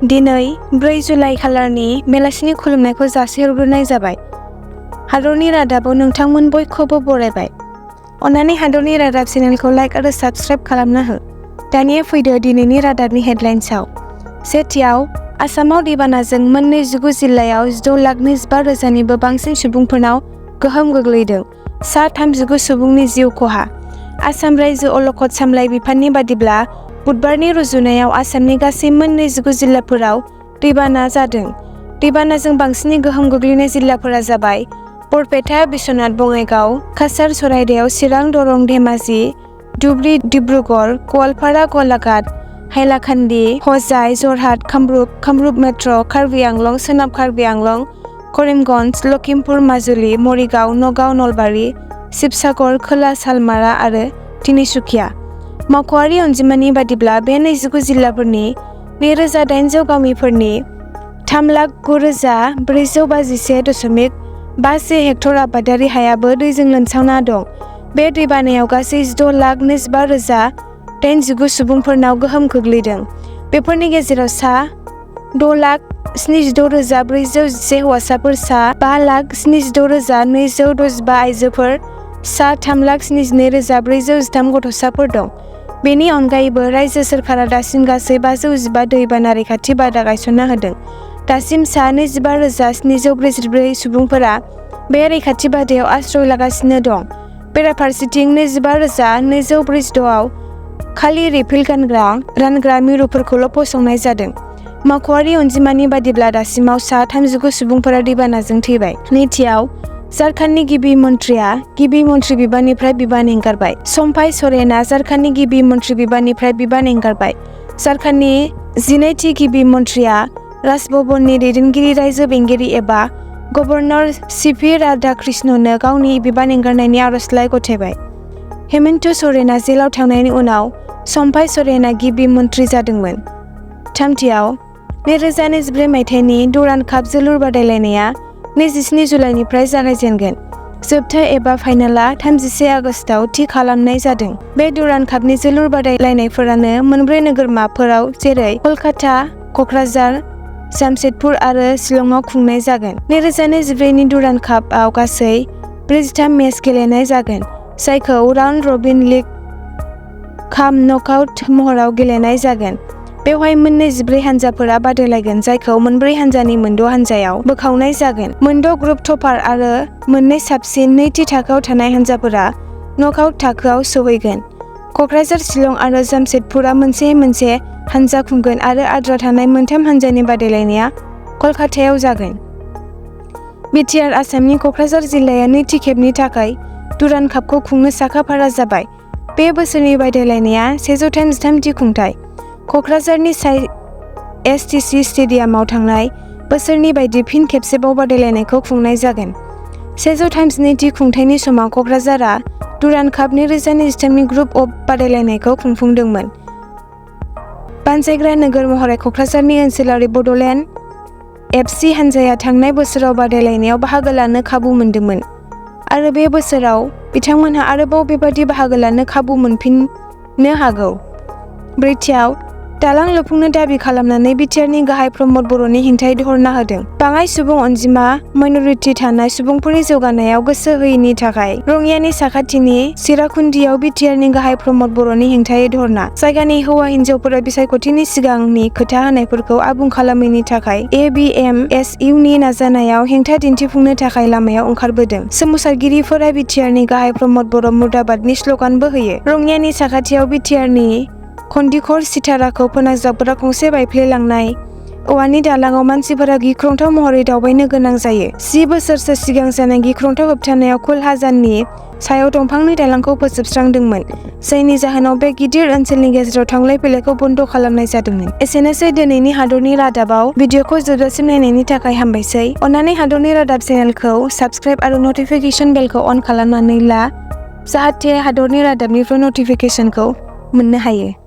दिनै 4 जुलाइ खालारनि बेलासिनि खुलुमनायखौ जासिहरग्रोनाय जाबाय। हादरनि रादाबाव नोंथांमोन बयखौबो बरायबाय। अन्नानै हादरनि रादाब चेनेलखौ लाइक आरो साबस्क्राइब खालामना हो। दानिया फैदो दिनैनि रादाबनि हेडलाइन्सआव। सेथियाव, आसामाव दैबानाजों मोननै 19 जिल्लायाव 16,25,000निबो बांसिन सुबुंफोरनाव गोहोम गोग्लैदों। सा 39 सुबुंनि जिउ खहा। आसाम रायजो अलखद सामलाय बिफाननि बादिब्ला बुधबारनि रुजुनायाव आसामनि गासै मोननै 19 जिल्लाफोराव दैबाना जादों। दैबानाजों बांसिनै गोहोम गोग्लैनाय जिल्लाफोरा जाबाय बरपेटा, बिश्वनाथ, बङाइगाव, काछार, चराइदेउ, चिरां, दरं, धेमाजि, धुबरी, डिब्रुगड़, गवालपारा, गलाघाट, हाइलाकान्दि, हजाइ, जरहाट, कामरुप मेट्र', कार्बि आंलं, सोनाब कार्बि आंलं, करिमगन्ज, लखिमपुर, माजुलि, मरिगाव, नगाव, नलबारि, शिबसागर, खोला सालमारा आरो तिनिसुकिया। मावख'आरि अनजिमानि बादिब्ला बे 19 जिल्लाफोरनि 2,800 गामिफोरनि 3,09,451.51 हेक्टर आबादारि हायाबो दैजों लोमसावना दं। बे दैबानायाव गासै 6,20,89 सुबुंफोरनाव गोहोम गोग्लैदों। बेफोरनि गेजेराव सा 6,76,411 हौवासाफोर, सा 5,76,265 आइजोफोर, सा 3,72,413 गथ'साफोर दं। बेनि अनगायैबो रायजो सोरखारा दासिम गासै 515 दैबाना रैखाथि बादा गायसनना होदों। दासिम सा 25,744 सुबुंफोरा बे रैखाथि बादायाव आश्रय लागासिनो दं। बेराफारसेथिं 25,246 आव खालि रिफिल रानग्रा मिरुफोरखौल' फसंनाय जादों। मावख'आरि अनजिमानि बादिब्ला दासिमाव सा 39 सुबुंफोरा दैबानाजों थैबाय। नैथियाव, झारखान्डनि गिबि मन्थ्रिया गिबि मन्थ्रि बिबाननिफ्राय बिबान एंगारबाय। सम्पाइ सरेनआ झारखान्डनि गिबि मन्थ्रि बिबाननिफ्राय बिबान एंगारबाय। झारखान्डनि 12थि गिबि मन्थ्रिया राजभवननि दैदेनगिरि रायजो बेंगिरि एबा गभर्नर सिपि राधाकृष्णननो गावनि बिबान एंगारनायनि आर'जलाइ गथायबाय। हेमन्त सरेनआ जेलाव थांनायनि उनाव सम्पाइ सरेनआ गिबि मन्थ्रि जादोंमोन। थामथियाव, 2024 मायथाइनि दुरान्ड काप जोलुर बादायलायनाया 27 जुलाइनिफ्राय जागायजेनगोन। जोबथा एबा फाइनालआ 31 आगस्तआव थि खालामनाय जादों। बे दुरान्ड कापनि जोलुर बादायलायनायफोरानो मोनब्रै नोगोरमाफोराव जेरै कलकाता, क'क्राझार, जामशेदपुर आरो शिलंआव खुंनाय जागोन। 2024 नि दुरान्ड कापआव गासै 43 मेच गेलेनाय जागोन, जायखौ राउन्ड रबिन लीग काम नकआउट महराव गेलेनाय जागोन। बेवहाय मोननै 14 हानजाफोरा बादायलायगोन, जायखौ मोनब्रै हानजानि मोनद' हानजायाव बोखावनाय जागोन। मोनद' ग्रुप टपार आरो मोननै साबसिन नैथि थाखोआव थानाय हानजाफोरा नकआउट थाखोआव सौहैगोन। क'क्राझार, शिलं आरो जामशेदपुरा मोनसे हानजा खुंगोन आरो आद्रा थानाय मोनथाम हानजानि बादायलायनाया कलकातायाव जागोन। बिटिआर आसामनि क'क्राझार जिल्लाया नैथि खेबनि थाखाय दुरान्ड कापखौ खुंनो साखाफारा जाबाय। बे बोसोरनि बादायलायनाया 133थि खुंथाय। क'क्राझारनि एसटिसि स्टेडियामाव थांनाय बोसोरनि बायदि फिन खेबसेबाव बादायलायनायखौ खुंनाय जागोन। 132थि खुंथायनि समाव क'क्राझारआ दुरान्ड काप 2023 नि ग्रुप अफ बादायलायनायखौ खुंफुंदोंमोन। बानजायग्रा नोगोर महरै क'क्राझारनि ओनसोलारि बड'लेण्ड एफसि हानजाया थांनाय बोसोराव बादायलायनायाव बाहागो लानो खाबु मोनदोंमोन आरो बे बोसोराव बिथांमोनहा आरोबाव बेबादि बाहागो लानो खाबु मोनफिननो हागौ। ब्रैथियाव, दालां लुफुंनो दाबि खालामनानै बिटिआरनि गाहाय प्रमद बर'नि हेंथायै धरना होदों। बाङाइ सुबुं अनजिमा माइन'रिटि थानाय सुबुंफोरनि जौगानायाव गोसो होयैनि थाखाय रङियानि साखाथिनि सिराकुन्दियाव बिटिआरनि गाहाय प्रमद बर'नि हेंथायै धरना। जायगानि हौवा हिन्जावफोरा बिसायख'थिनि सिगांनि खोथा होनायफोरखौ आबुं खालामैनि थाखाय एबिएमएसइउनि नाजानायाव हेंथा दिन्थिफुंनो थाखाय लामायाव ओंखारबोदों। सोमावसारगिरिफोरा बिटिआरनि गाहाय प्रमद बर' मुर्दाबादनि स्ल'गानबो होयो। रङियानि साखाथियाव बिटिआरनि खन्दिखर सिथाराखौ फोनांजाबग्रा गंसे बायफ्लेलांनाय औवानि दालांआव मानसिफोरा गिख्रंथाव महरै दावबायनो गोनां जायो। 10 बोसोरसो सिगां जानाय गिख्रंथाव होबथानायाव कुल हाजाननि सायाव दंफांनि दालांखौ फोजोबस्रांदोंमोन, जायनि जाहोनाव बे गिदिर ओनसोलनि गेजेराव थांलाय फैलायखौ बन्द खालामनाय जादोंमोन। एसेनोसै दिनैनि हादरनि रादाबाव। भिडिअखौ जोबजासिम नायनायनि थाखाय हामबायसै। अन्नानै हादरनि रादाब चेनेलखौ साबस्क्राइब आरो नटिफिकेशन बेलखौ अन खालामनानै ला, जाहाथे हादरनि रादाबनिफ्राय नटिफिकेशनखौ मोननो हायो।